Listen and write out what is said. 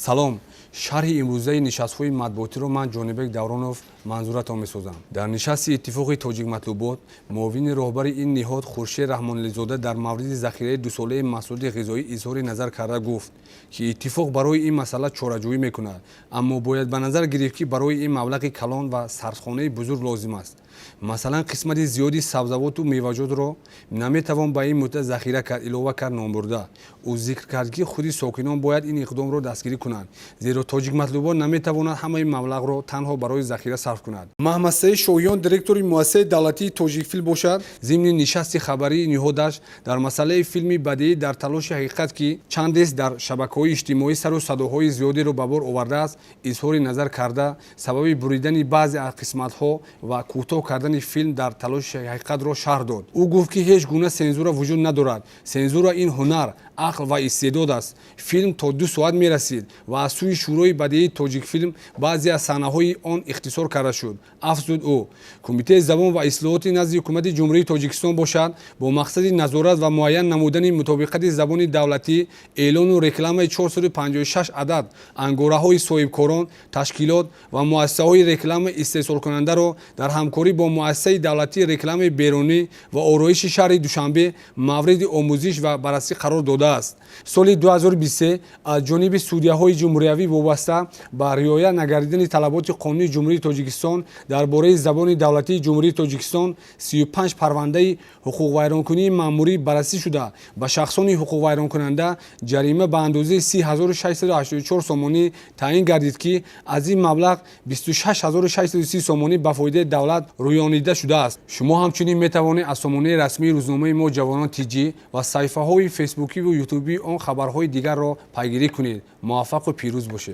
Салом. Шарҳи имрӯзаи нишастҳои матбуотиро ман, Ҷонибек Давронов, манзуратон месозам. Дар нишасти Иттифоқи Тоҷикматлубот муовини роҳбари ин ниҳод Хуршед Раҳмонализода дар мавриди захираи дусолаи маҳсулоти ғизоӣ изҳори назар карда гуфт, ки иттифоқ барои ин масъала чораҷӯӣ мекунад, аммо бояд ба назар гирифт, ки барои ин маблағи калон ва сардхонаи бузург лозим аст. Масалан, қисмати зиёди сабзавоту меваҷотро наметавон ба ин муддат захира кард, илова кард номбурда. Ӯ зикр кард, ки худи сокинон бояд ин иқдомро дастгирӣ кунанд, зеро Тоҷикматлубот наметавонад ҳамаи маблағро танҳо барои захира сарф кунад. Маҳмадсаид Шоҳиён, директори муассисаи давлатии Тоҷикфилм бошад, зимни нишасти хабарии ниҳодаш дар масъалаи филми бадеӣ «Дар талоши ҳақиқат», ки чандест дар шабакаҳои иҷтимоӣ сару садоҳои зиёдеро ба бор овардааст, изҳори назар карда, сабаби буридани баъзе аз қисматҳо ва кӯтоҳ кардани филм «Дар талоши ҳақиқат»-ро шарҳ дод. Ӯ гуфт, ки ҳеҷ гуна сензура вуҷуд надорад. Сензура ин ҳунар, ақл ва истеъдод аст. Филм то 2 соат мерасид ва аз сӯи Шӯрои бадеии Тоҷикфилм баъзе аз саҳнаҳои он ихтисор карда шуд, афзуд ӯ. Кумитаи забон ва истилоҳоти назди Ҳукумати Ҷумҳурии Тоҷикистон бошад, бо мақсади назорат ва муайян намудани мутобиқати забони давлатӣ эълону рекламаи 456 адад ангораҳои соҳибкорон, ташкилот ва муассисаҳои рекламаи истеҳсолкунандаро дар ҳамкорӣ бо Муассисаи давлатии рекламаи берунӣ ва ороиши шаҳри Душанбе мавриди омӯзиш ва баррасӣ қарор додааст. Соли 2023 аз ҷониби судяҳои ҷумҳуриявӣ вобаста ба риоя нагардидани талаботи Қонуни Ҷумҳурии Тоҷикистон дар бораи забони давлатии Ҷумҳурии Тоҷикистон 35 парвандаи ҳуқуқвайронкунии маъмурӣ баррасӣ шуда, ба шахсони ҳуқуқвайронкунанда ҷарима ба андозаи 30 684 сомонӣ таъин гардид, ки аз ин маблағ 26 630 сомонӣ ба фоидаи давлат рӯёнида шудааст. Шумо ҳамчунин метавонед аз сомонаи расмии рӯзномаи мо Ҷавонон ТЖ ва саҳифаҳои фейсбукиву ютубии он хабарҳои дигарро пайгирӣ кунед. Муваффақу пирӯз бошед.